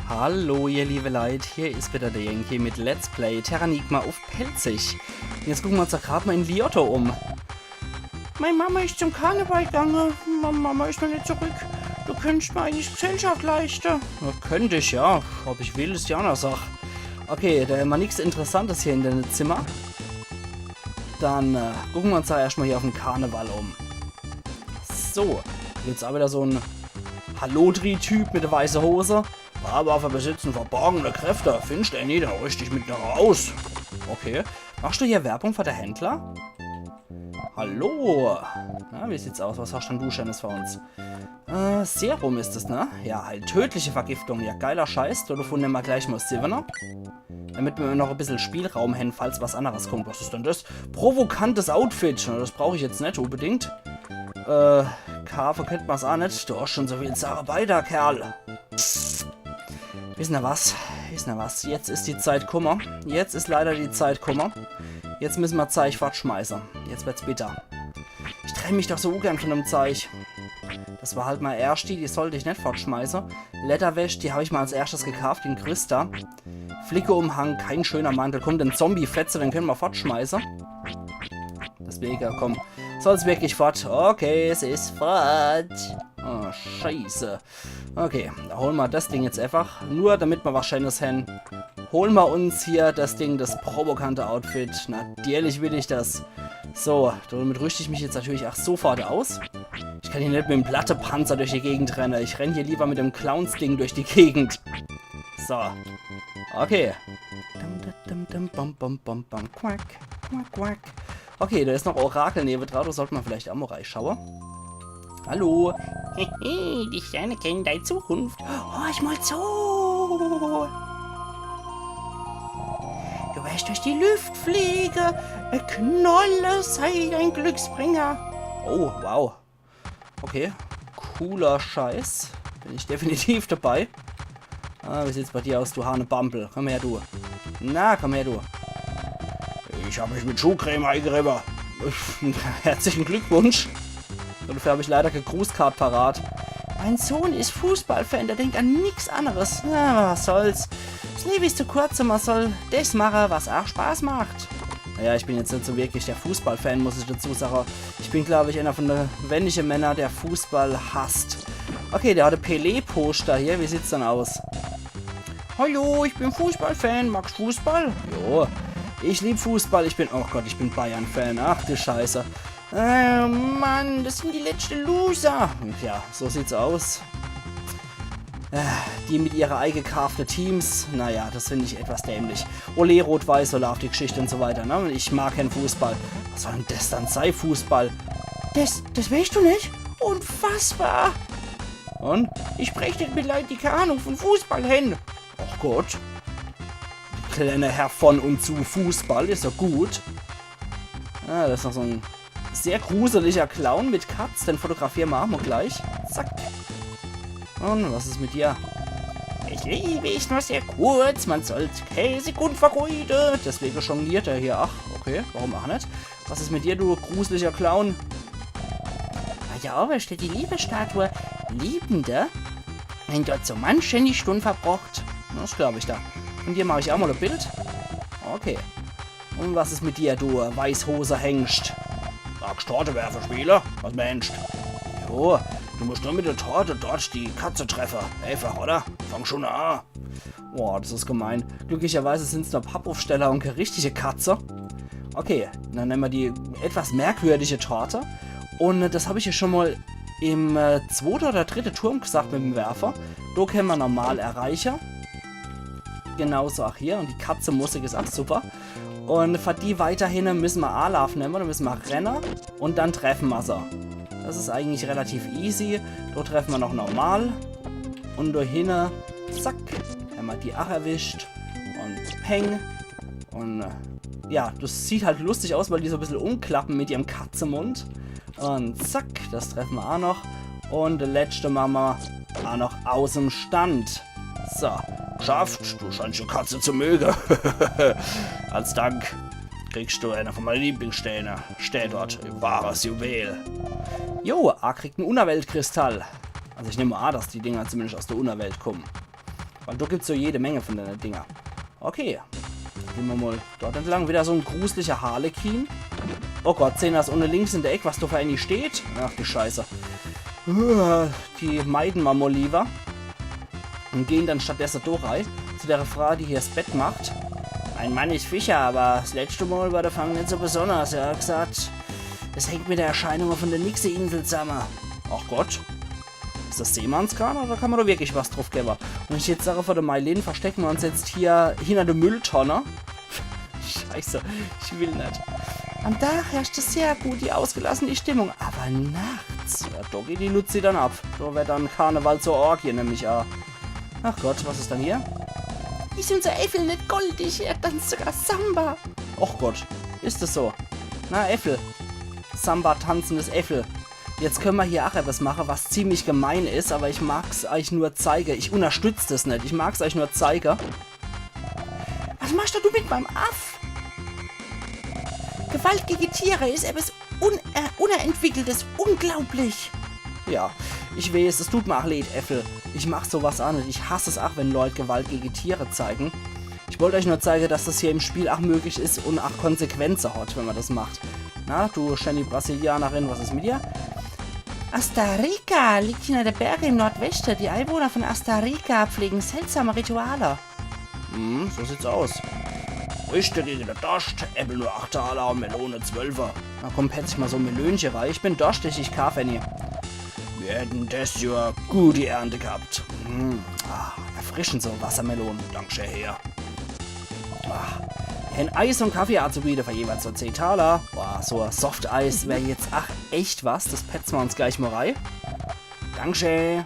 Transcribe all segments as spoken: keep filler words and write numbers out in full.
Hallo, ihr liebe Leit, hier is wieder der Yankee mit Let's Play Terranigma uff Pälzisch. Jetzt gucke mer uns doch grad mal in Liotto um. Mei Mama is zum Karneval gange. Mei Mama is noch net zurück. Du könntsch mer eigentlich Gesellschaft leischte. Na, könnt ich, ja. Ob ich will, is die anner Sach. Okay, do hämmer nix Interessantes hier in dem Zimmer. Dann äh, gucke mer uns doch erscht mal hier uff dem Karneval um. So, jetzt aa wieder so en Hallodri-Typ mit der weiße Hose. Barbarwaffe besitzen verborgene Kräfte. Findsch du ääni, dann rüscht dich mit ääner aus. Okay. Machsch du hier Werbung für de Händler? Hallo. Na, wie sieht's aus? Was hascht dann du Scheenes für uns? Äh, Serum is es, ne? Ja, halt tödliche Vergiftung. Ja, geiler Scheiß. Dodevun nemme mer gleich mal siwwe. Damit mer noch e bissel Spielraum hän, falls was anneres kommt. Was is dann das? Provokantes Outfit. Na, das brauch ich jetzt net unbedingt. Äh, kaafe könnt mer's aa net. Du hascht schun so viel Sache bei der, Kerl. Wissener was? Wissener was? Jetzt is die Zeit kumme. Jetzt is leider die Zeit kumme. Jetzt misse mer Zeich fortschmeiße. Jetzt werd's bitter. Ich trenn mich doch so ungern von dem Zeich. Das war halt mei erschti, die sollt ich net fortschmeiße. Lederwäsch, die hab ich mal als erschtes gekaaft, den Christa. Flickeumhang, kein schöner Mantel. Komm, den Zombie-Fetze, den könne mer fortschmeiße. Deswege, komm. Soll's wirklich fort? Okay, es is fort. Oh, Scheiße. Okay, do hole mer das Ding jetzt einfach. Nur damit mer was Scheenes hän. Hole mer uns hier das Ding, das provokante Outfit. Natürlich will ich das. So, damit rüscht ich mich jetzt natürlich aa sofort aus. Ich kann hier net mit dem Plattepanzer durch die Gegend renne. Ich renn hier lieber mit dem Clowns-Ding durch die Gegend. So. Okay. Dum, dum, dum, dum, bum, bum, bum, bum, quack, quack, quack. Okay, do is noch Orakel newedra, do sollt mer vielleicht aa mal reischauer. Hallo. Hehe, die Sterne kennen deine Zukunft. Horch mal zu. Du wirst durch die Lüft fliegen. Knolle sei dein Glücksbringer. Oh, wow. Okay. Cooler Scheiß. Bin ich definitiv dabei. Ah, wie sieht's bei dir aus, du Hanebambel? Komm her, du. Na, komm her, du. Ich hab mich mit Schuhcreme eingerieben. Herzlichen Glückwunsch. Dafür hab ich leider kee Grußkart parat. Mein Sohn is Fußballfan, der denkt an nix anneres. Na, was soll's. Das Lewe is zu kurz un mer soll des mache, was aa Spaß macht. Naja, ich bin jetzt net so wirklich der Fußballfan, muss ich dazu sage. Ich bin, glaab ich, eener von de wenige Männer, der Fußball hasst. Okay, der hat e Pelé-Poster hier. Wie sieht's dann aus? Hallo, ich bin Fußballfan. Magst Fußball? Jo, ich lieb Fußball. Ich bin, oh Gott, ich bin Bayern-Fan. Ach du Scheiße. Äh, Mann, das sind die letzte Loser. Ja, so sieht's aus. Äh, die mit ihre eigekaafte Teams, naja, das find ich etwas dämlich. Ole, Rot-Weiß, so laaft die Geschichte un so weiter, ne? Un ich mag keen Fußball. Was soll dann das dann sei, Fußball? Das, das weißt du nicht? Unfassbar! Un? Ich brächte mit Leid, die kee Ahnung von Fußball hän. Ach Gott. Kleiner Herr von und zu Fußball, is jo gut. Ah, do is noch so en sehr gruseliger Clown mit Katz. Den fotografiere mer aa mal gleich. Zack. Un was is mit dir? Das Lewe is nur sehr kurz, man sollt kee Sekund vergeude. Deswege jongliert er hier. Ach, okay, warum aa net? Was is mit dir, du gruseliger Clown? Bei der Arbeit steht die Liebesstatue. Liebende? Hän dort so manche Stunde verbrocht. Das glaab ich do. Un dir mach ich aa mal e Bild. Okay. Un was is mit dir, du Weißhose-Hengscht? Magst Tortewerfe spiele? Was meenst? Jo, du musst nur mit der Torte dort die Katze treffe. Einfach, oder? Fang schun a. Boah, das is gemein. Glücklicherweise sin's nur Pappaufsteller un kee richtige Katze. Okay, dann nemme mer die etwas merkwürdige Torte. Un das hab ich jo schun mal im äh, zwote oder dritte Turm gesagt mit dem Werfer. Do kenne mer normal erreiche. Genauso aa hier. Un die Katze-Musik is aa super. Un für die weiterhin misse mer Alaaf nemme, do misse mer renne un dann treffe mer se. Das is eigentlich relativ easy. Do treffe mer noch normal. Un do hinne, zack, hämmer die aa erwischt. Un peng. Un äh, ja, das sieht halt lustig aus, weil die so e bissel umklappe mit ihrem Katzemund. Un zack, das treffe mer aa noch. Un de letschte mache mer aa noch aus em Stand. So, geschafft, du scheinst die Katze zu möge. Als Dank kriegst du ääner von meine Lieblingsstääne. Stää dort, wahres Juwel. Jo, a kriegt en Unnerweltkristall. Also ich nemme a, dass die Dinger zumindescht aus der Unnerwelt kumme. Weil do gibt's jo jede Menge von dene Dinger. Okay. Gehn mer mol dort entlang. Wieder so en gruslicher Harlekin. Oh Gott, sehn das unne links in der Eck, was do für eeni steht? Ach du Scheiße. Uah, die meiden mer mol liewer. Un gehn dann stattdesse do rei. Zu der Frau, die hier 's Bett macht. Mein Mann is Fischer, aber 's letschte Mol war der Fang net so besonders. Er hat gesagt, es hängt mit der Erscheinung von der Nixe-Insel zusamme. Ach Gott. Is das Seemannsgarn oder kann mer do wirklich was druff gewwe? Un wenn ich jetzt sage, vor der Mailin verstecke mer uns jetzt hier hinner der Mülltonne. Scheiße, ich will net. Am Tag herrschte sehr gut die ausgelassene Stimmung, aber nachts, ja, do geht die Luzi dann ab. Do werd dann Karneval zur Orgie, nemm ich a. Ach Gott, was is dann hier? Is unser Äffel net goldig? Er tanzt sogar Samba. Och Gott, is das so? Na, Äffel. Samba tanzendes Äffel. Jetzt könne mer hier ach etwas mache, was ziemlich gemein is, aber ich mag's euch nur zeige. Ich unterstütz das net. Ich mag's euch nur zeige. Was machst du mit meinem Aff? Gewalt gegen Tiere ist etwas un äh, Unterentwickeltes. Unglaublich. Ja, ich weeß, es tut mer ach leid, Äffel. Ich mach sowas ach net. Ich hass es ach, wenn Leut Gewalt gegen Tiere zeigen. Ich wollt euch nur zeige, dass das hier im Spiel ach möglich is un ach Konsequenze hat, wenn mer das macht. Na, du schäni Brasilianerin, was is mit dir? Asta Rica liegt hinter der Berge im Nordwesten. Die Einwohner von Asta Rica pflegen seltsame Rituale. Hm, so sieht's aus. Frühstück gegen der Dorscht, Äppel nur acht Taler un Melone zwölfer. Na komm, petz ich mol so e Melönche rei. Ich bin dorschtig, ich kaaf eeni. Mir hätten des Johr gute Ernte gehabt. Hm, ah, erfrischend so Wassermelone. Dankschee, Herr. Ah, en Eis un Kaffee anzubiete für jeweils so zehn Taler. Boah, so e Softeis wär jetzt ach echt was. Das petz mer uns gleich mol rei. Dankschee.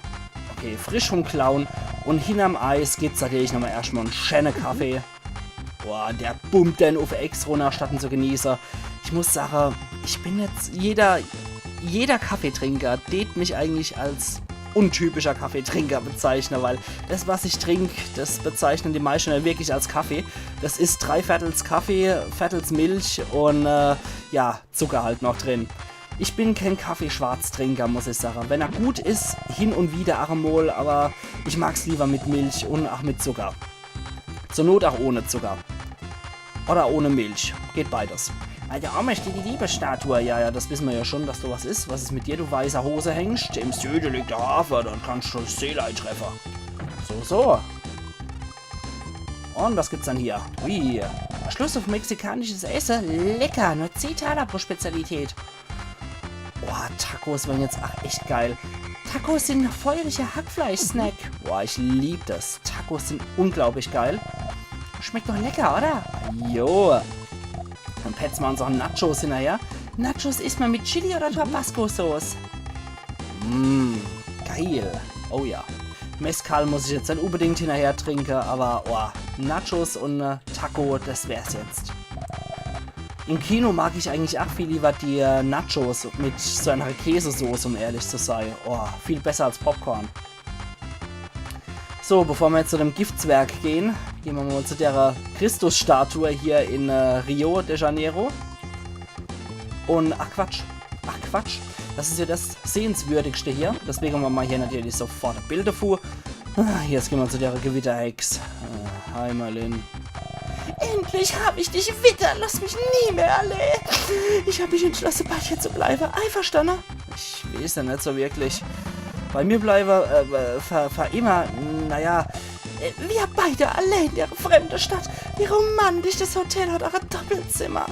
Okay, frisch vom Clown. Un hinnerm Eis gibt's natürlich nochmol erschtmol en schäne Kaffee. Boah, der bummt dann uf Ex runner, statt en zu genieße. Ich muss sage, ich bin jetzt jeder, jeder Kaffeetrinker, tät mich eigentlich als untypischer Kaffeetrinker bezeichne, weil das, was ich trink, das bezeichnen die meischte net wirklich als Kaffee. Das is dreiviertels Kaffee, viertels Milch un, äh, ja, Zucker halt noch drin. Ich bin kän Kaffeeschwarztrinker, muss ich sage. Wenn er gut is, hin un wieder ach emol, aber ich mag's liewer mit Milch un ach mit Zucker. Zur Not ach ohne Zucker. Oder ohne Milch. Geht beides. Bei der Oma steht die Liebesstatue. Ja, ja, das wisse mer ja schon, dass do was is. Was is mit dir, du weißer Hosehengst? Im Süde liegt der Hafe, dort kannst du Seelei treffe. So, so. Un was gibt's dann hier? Ui, Schluss uf mexikanisches Esse. Lecker, nur zehn Taler pro Spezialität. Boah, Tacos wären jetzt ach echt geil. Tacos sin e feuriger Hackfleischsnack. Boah, ich lieb das. Tacos sin unglaublich geil. Schmeckt doch lecker, oder? Jo. Dann petz mer uns ach Nachos hinnerher. Nachos isst mer mit Chili oder Tabasco-Sauce. Mm, geil. Oh ja. Mezcal muss ich jetzt net unbedingt hinnerher trinke, aber, oh, Nachos un, äh, Taco, das wär's jetzt. Im Kino mag ich eigentlich ach viel liewer die, äh, Nachos mit so ener Käsesoße, um ehrlich zu sei. Oh, viel besser als Popcorn. So, bevor mer jetzt zu dem Giftzwerg gehn, gehn mer mol zu der Christusstatue hier in, äh, Rio de Janeiro. Un, ach Quatsch, ach Quatsch, das is ja das Sehenswürdigste hier. Deswege mache mer hier natürlich sofort e Bild devu. Ah, jetzt gehn mer zu der Gewitterhex. Äh, hi, Mailin. Endlich hab ich dich wieder. Lass mich nie mehr allein. Ich hab mich entschlossen, bei dir zu bleiben. Einverstanden? Ich weeß ja net so wirklich. Bei mir bleibe, äh, für, für immer, naja, äh, wir beide allein in der fremden Stadt. Wie romantisch, das Hotel hat auch ein Doppelzimmer.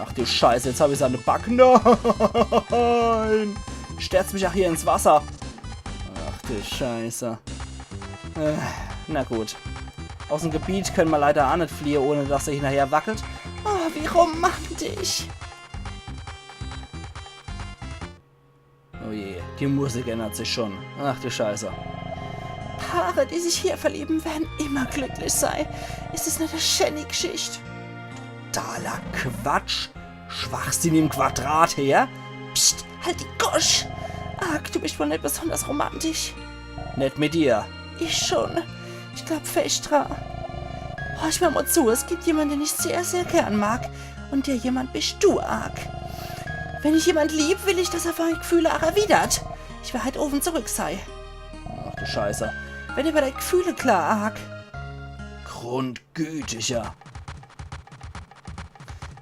Ach du Scheiße, jetzt hab ich's an de Back. Nein! Stürzt mich ach hier ins Wasser. Ach du Scheiße. Äh, na gut. Aus em Gebiet könne mer leider ach net fliehe, ohne dass er hinnerher wackelt. Oh, wie romantisch. Oh je, die Musik ändert sich schon. Ach du Scheiße. Paare, die sich hier verlieben, werden immer glücklich sein. Is es net e schäni Geschicht? Totaler Quatsch. Schwachsinn im Quadrat, Herr. Psst, halt die Gosch. Ark, du bist wohl net besonders romantisch. Net mit dir. Ich schon. Ich glaub fest dran. Horch mer mol zu, es gibt jemand, den ich sehr, sehr gern mag. Un der jemand bist du, Ark. Wenn ich jemand lieb, will ich, dass er meine Gefühle auch erwidert. Ich wär heit Owend zurück sei. Ach du Scheiße. Werd iwwer dei Gefühle klar, Ark. Grundgütiger.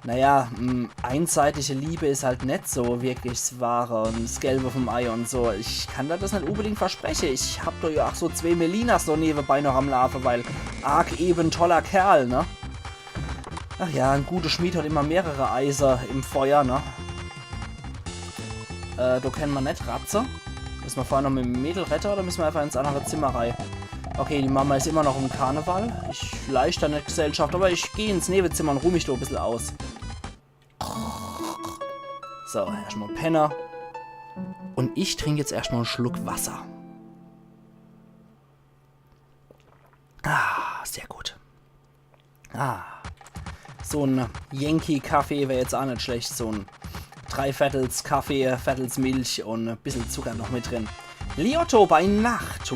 Naja, mm, einseitige Liebe is halt net so wirklich 's Wahre un 's Gelbe vom Ei un so. Ich kann der des net unbedingt verspreche. Ich hab do jo ach so zwee Melinas so newebei noch am Laafe, weil Ark ewe toller Kerl, ne? Ach ja, en gute Schmied hat immer mehrere Eise im Feuer, ne? Äh, do kenne mer net ratze. Misse mer vorher noch mit em Mädel redde oder misse mer einfach ins annere Zimmer rei? Okay, die Mama is immer noch im Karneval. Ich leischt der net Gesellschaft, awwer ich geh ins Newezimmer un ruh mich do e bissel aus. So, erscht mol penne. Un ich trink jetzt erscht mol en Schluck Wasser. Ah, sehr gut. Ah. So en Yankee-Kaffee wär jetzt ach net schlecht. So en Dreiviertels Kaffee, Viertels Milch un e bissel Zucker noch mit drin. Liotto bei Nacht.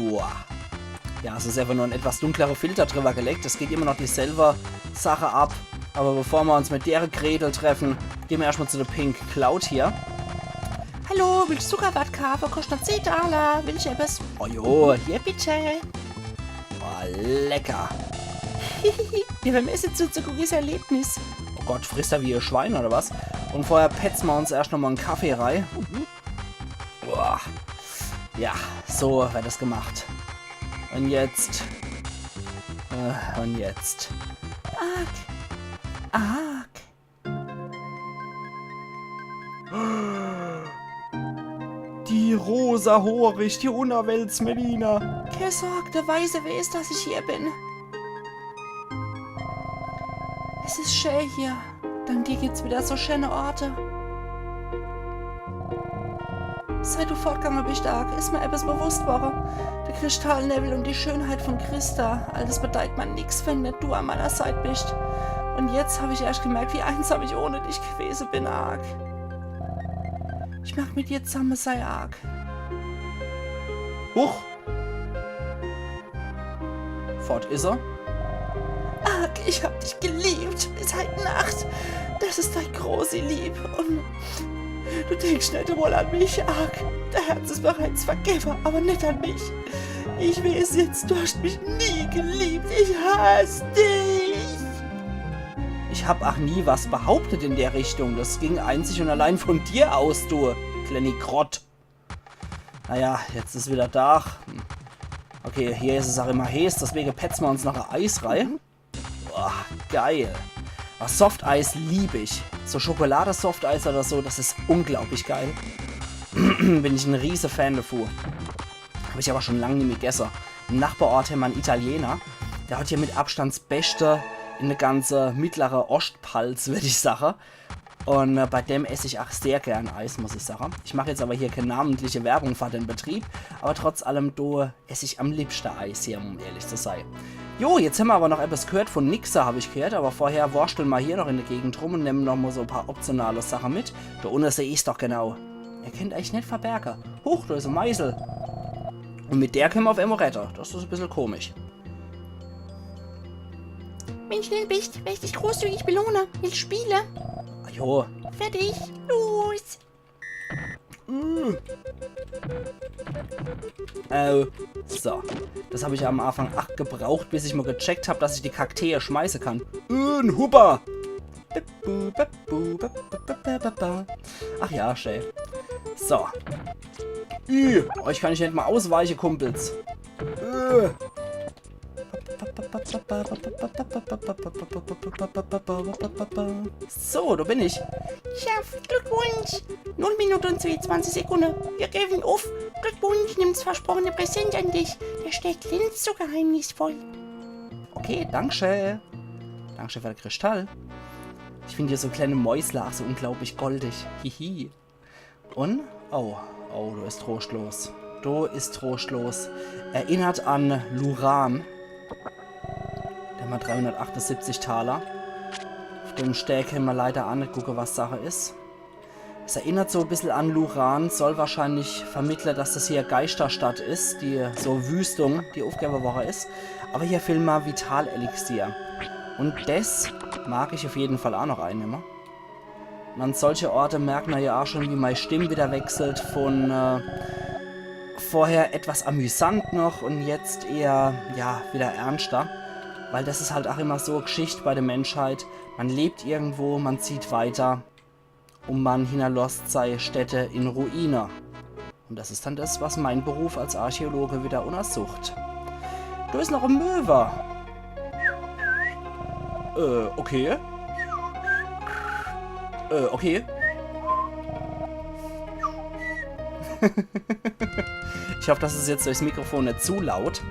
Ja, es is einfach nur en etwas dunklere Filter driwwer gelegt. Es geht immer noch dieselbe Sache ab. Awwer bevor mer uns mit dere Gretel treffe, gehn mer erscht mol zu de Pink Cloud hier. Hallo, willsch Zuckerwatt kaafe? Koscht nur zeh Taler. Willsch ebbes? Oh jo, hier bitte. Oh, lecker. Mir beim Esse zuzugucke is e Erlebnis. Oh Gott, frisst er wie e Schwein oder was? Un vorher petze mer uns erscht nochmol en Kaffee rei. Boah. Ja, so werd des gemacht. Un jetzt. Äh, un jetzt. Ark. Ark. Die rosahoorig, die Unnerweltsmelina. Kä Sorg, de Weise weeß, dass ich hier bin. Es is schä hier. Dank dir gibt's widder so schäne Orte. Seit du fortgange bischt, Ark, is mer ebbes bewusst worre. De Kristallnewwel un die Schönheit vun Christa, all des bedeit mer nix, wenn net du an meiner Seit bischt. Un jetzt hab ich erscht gemerkt, wie einsam ich ohne dich gewese bin, Ark. Ich mag mit dir zamme sei, Ark. Huch! Fort is er. Ark, ich hab dich geliebt bis heit Nacht. Des is dei großi Lieb. Un du denksch net emol an mich, Ark. Dei Herz is bereits vergewwe, awwer net an mich. Ich weeß jetzt, du hascht mich nie geliebt. Ich hass dich. Ich hab ach nie was behauptet in der Richtung. Des ging einzig un allein vun dir aus, du klenni Grott. Naja, jetzt is widder Daach. Hm. Okay, hier is es ach immer heeß, deswege petze mer uns noch e Eis rei. Boah, geil. Was Softeis lieb ich. So Schokolade-Softeis oder so, des is unglaublich geil. Bin ich en riese Fan devu. Hab ich awwer schun lang nimmi gesse. Im Nachbarort hämmer en Italiener. Der hat hier mit Abstand 's Beschte in de ganze mittlere Oschtpalz, würd ich sache. Un, äh, bei dem ess ich ach sehr gern Eis, muss ich sache. Ich mach jetzt awwer hier kä namentliche Werbung fer den Betrieb, awwer trotz allem, do ess ich am liebschte Eis hier, um ehrlich zu sei. Jo, jetzt hämmer awwer noch ebbes gehört vun Nixe, hab ich gehört, awwer vorher worschtle mer hier noch in de Gegend rum un nemme noch mol so e paar optionale Sache mit. Do unne seh ich's doch genau. Er kennt eich net verberge. Huch, do is e Meisel. Un mit der kenne mer uff emol redde. Des is e bissel komisch. Wenn schnell bist, werd ich dich großzügig belohne. Willst spiele? Ah, jo. Fertig. Los. Mm. Äh, so. Des hab ich am Anfang ach gebraucht, bis ich mol gecheckt hab, dass ich die Kakteen schmeiße kann. Äh, en Hupper. Bip, bu, bip, bu, bip, bip, bip, bip, bip, bip. Ach ja, schä. So. Ih, eich kann ich net mol ausweiche, Kumpels. Äh. So, do bin ich. Schafft, Glückwunsch! Null Minute un zweiundzwanzig Sekunde. Mir gewwe uff. Glückwunsch, nimm 's versprochene Präsent an dich. Der steckt links so geheimnisvoll. Okay, dankschä. Dankschä fer de Kristall. Ich find hier so kleine Mäusle ach so unglaublich goldig. Hihi. Un? Oh, oh, do is troschtlos. Do is troschtlos. Erinnert an Luran. Der hat dreihundertachtundsiebzig Taler. Uff dem Stää kenne mer leider ach net gucke, was Sache is. Es erinnert so e bissel an Luran, soll wahrscheinlich vermittle, dass des hier e Geischterstadt is, die so Wüstung, die uffgewwe worre is. Awwer hier fehlt mer Vitalelixier. Un des mag ich uff jeden Fall ach noch einnemme. Un an solche Orte merkt mer jo ach schun, wie mei Stimm widder wechselt vun, äh, Vorher etwas amüsant noch und jetzt eher, ja, wieder ernster. Weil das is halt auch immer so e Geschicht bei der Menschheit. Man lebt irgendwo, man zieht weiter und man hinterlosst sei Städte in Ruine. Und das is dann das, was mein Beruf als Archäologe wieder untersucht. Do is noch e Möwe. Äh, okay. Äh, okay. Ich hoff, das is jetzt durchs Mikrofon net zu laut.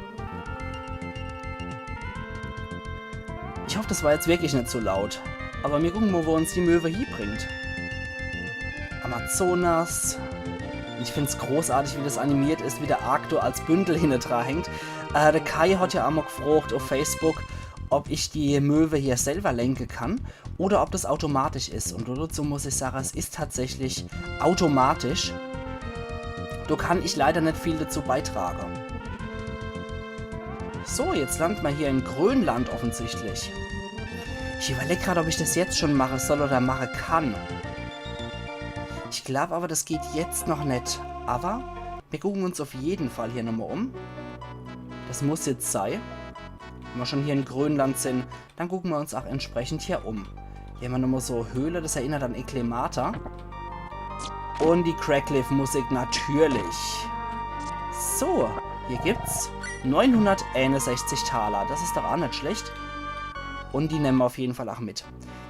Ich hoff, das war jetzt wirklich net zu laut. Aber mir gucken mal, wo uns die Möwe hiebringt. Amazonas. Und ich find's großartig, wie das animiert is, wie der Ark do als Bündel hinne dra hängt. Äh, der Kai hat ja auch mal gefrocht auf Facebook, ob ich die Möwe hier selber lenke kann oder ob das automatisch is. Und dazu muss ich sagen, es is tatsächlich automatisch. Do kann ich leider net viel dazu beitragen. So, jetzt lande mer hier in Grönland offensichtlich. Ich überleg grad, ob ich das jetzt schon mache soll oder mache kann. Ich glaub aber, das geht jetzt noch net. Aber mir gucken uns auf jeden Fall hier nochmal um. Das muss jetzt sei. Wenn mer schon hier in Grönland sind, dann gucken mer uns auch entsprechend hier um. Hier hämmer nochmal so Höhle, das erinnert an Eklemata. Und die Crackleaf-Musik natürlich. So, hier gibt's neunhunderteinundsechzig Taler. Das is doch auch net schlecht. Und die nemme mer auf jeden Fall auch mit.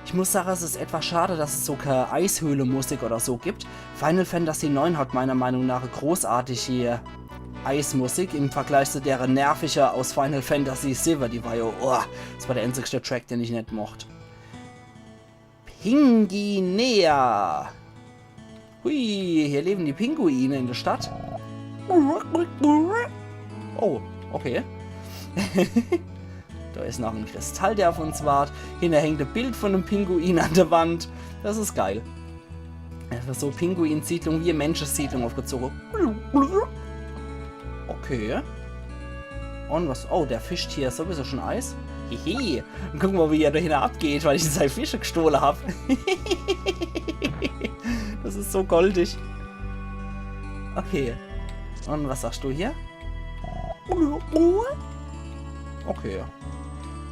Ich muss sagen, es is etwas schade, dass es so keine Eishöhle-Musik oder so gibt. Final Fantasy neun hat meiner Meinung nach e großartige Eismusik im Vergleich zu dere nervige aus Final Fantasy sieben. Die war ja, oh, das war der einzigste Track, den ich net mocht. Pinguinea. Hui, hier leben die Pinguine in der Stadt. Oh, okay. Da is noch e Kristall, der auf uns wart. Hinne hängt e Bild von em Pinguin an der Wand. Das is geil. Einfach so Pinguin-Siedlung wie e Menschesiedlung aufgezogen. Okay. Und was? Oh, der fischt hier sowieso schon Eis. Hihi. Und guck mal, wie er da hinne abgeht, weil ich sei Fische gestohle hab. Das is so goldig. Okay. Und was sagst du hier? Okay.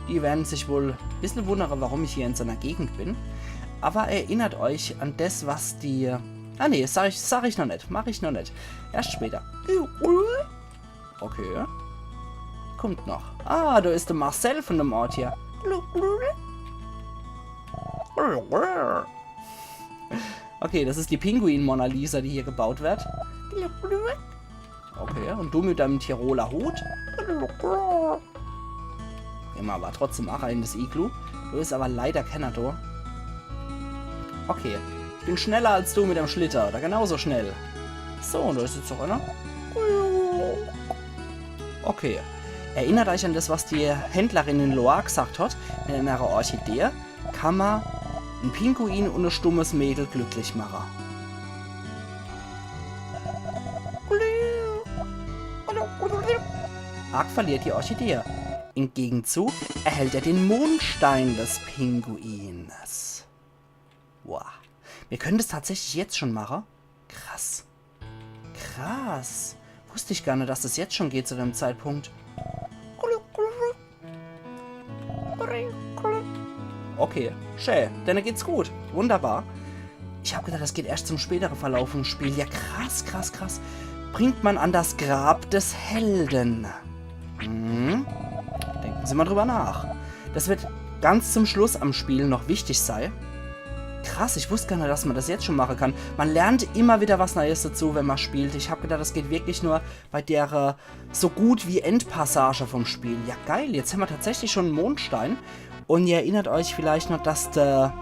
Die werden sich wohl e bissel wundere, warum ich hier in so einer Gegend bin. Aber erinnert euch an das, was die... Ah nee, sag ich, sag ich noch net. Mach ich noch net. Erst später. Okay. Kommt noch. Ah, da is der Marcel von dem Ort hier. Okay, das is die Pinguin-Mona Lisa, die hier gebaut wird. Okay, und du mit deinem Tiroler Hut? Immer, aber trotzdem auch in das Iglu. Du is aber leider keiner da. Okay, ich bin schneller als du mit dem Schlitter. Oder genauso schnell. So, und da is jetzt noch einer. Okay. Erinnert euch an das, was die Händlerin in Loire gesagt hat, mit einer Orchidee. Kann mer en Pinguin und e stummes Mädel glücklich mache. Ark verliert die Orchidee. Im Gegenzug erhält er den Mondstein des Pinguins. Wow. Mir können das tatsächlich jetzt schon mache. Krass. Krass. Wusst ich gar net, dass das jetzt schon geht zu dem Zeitpunkt. Okay, schä. Denne geht's gut. Wunderbar. Ich hab gedacht, das geht erst zum spätere Verlauf vom Spiel. Ja, krass, krass, krass. Bringt man an das Grab des Helden. Hm? Denken Sie mal drüber nach. Das wird ganz zum Schluss am Spiel noch wichtig sei. Krass, ich wusst gar net, dass man das jetzt schon mache kann. Man lernt immer wieder was Neues dazu, wenn man spielt. Ich hab gedacht, das geht wirklich nur bei der, äh, so gut wie Endpassage vom Spiel. Ja, geil, jetzt hämmer tatsächlich schon en Mondstein. Und ihr erinnert euch vielleicht noch, dass der...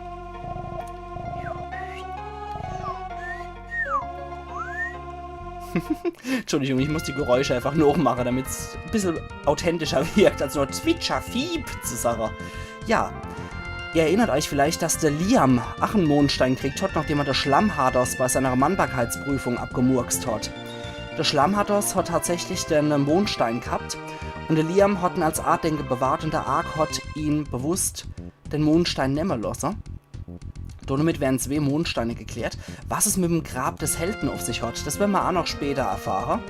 Entschuldigung, ich muss die Geräusche einfach nochmache, damit's e bissel authentischer wirkt, als nur Twitcher Fiep zu sagen. Ja, ihr erinnert euch vielleicht, dass der Liam ach en Mondstein kriegt hat, nachdem er der Schlammhados bei seiner Mannbarkeitsprüfung abgemurkst hat. Der Schlammhados hat tatsächlich den Mondstein gehabt und der Liam hat en als Andenke bewahrt und der Ark hat ihn bewusst den Mondstein nemme losse. Damit wären zwee Mondsteine geklärt. Was es mit dem Grab des Helden auf sich hat, das werden wir auch noch später erfahren.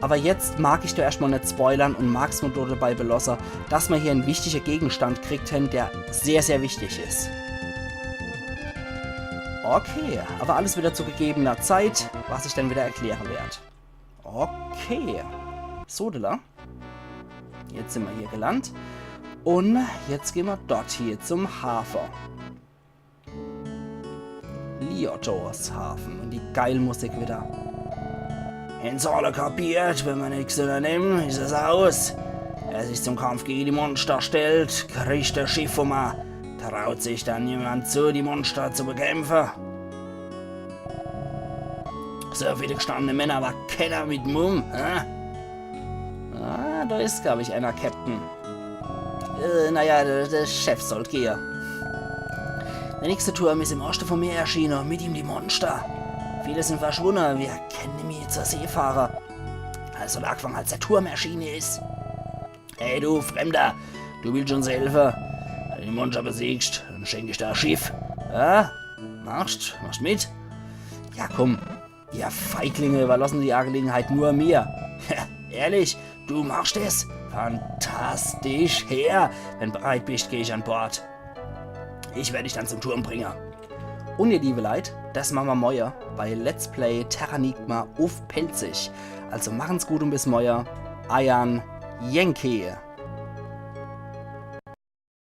Awwer jetzt mag ich do erscht mol net spoilern un mag's mol do debei belosse, dass mer hier en wichtige Gegenstand kriegt hen, der sehr, sehr wichtig is. Okay, awwer alles widder zu gegebener Zeit, was ich dann widder erkläre werd. Okay. Sodele. Jetzt sin mer hier gelandt. Un jetzt gehn mer dort hier zum Hafe. Liottos Hafen. Un die geil Musik widder. Hen's alle kapiert, wenn mer nix unnernemm, is es aus. Wer sich zum Kampf gege die Monster stellt, kriegt des Schiff vun mer. Traut sich dann jemand zu, die Monster zu bekämpfe? So viele gestandene Männer, awwer kenner mit Mumm, hä? Ah, do is, glaab ich, ener, Captain. Äh, naja, der, der Chef sollt gehe. Der nächste Turm is im Oschte vum Meer erschene, mit ihm die Monster. Viele sin verschwunne, mer kenne nimmi zur See fahre. Also lag fange, als der Turm erschene is. Hey du, Fremder, du willscht uns helfe? Wenn du die Monster besiegst, dann schenk ich der e Schiff. Ja? Machscht? Machscht mit? Ja, komm. Ihr Feiglinge, iwwerlosse die Agelegenheit nur mir. Ehrlich, du machscht es? Fantastisch, her, wenn bereit bischt, geh ich an Bord. Ich werd dich dann zum Turm bringe. Un ihr liewe Leit, des mache mer moie bei Let's Play Terranigma uff Pälzisch. Also machen's gut un bis moie. Eier Yankee.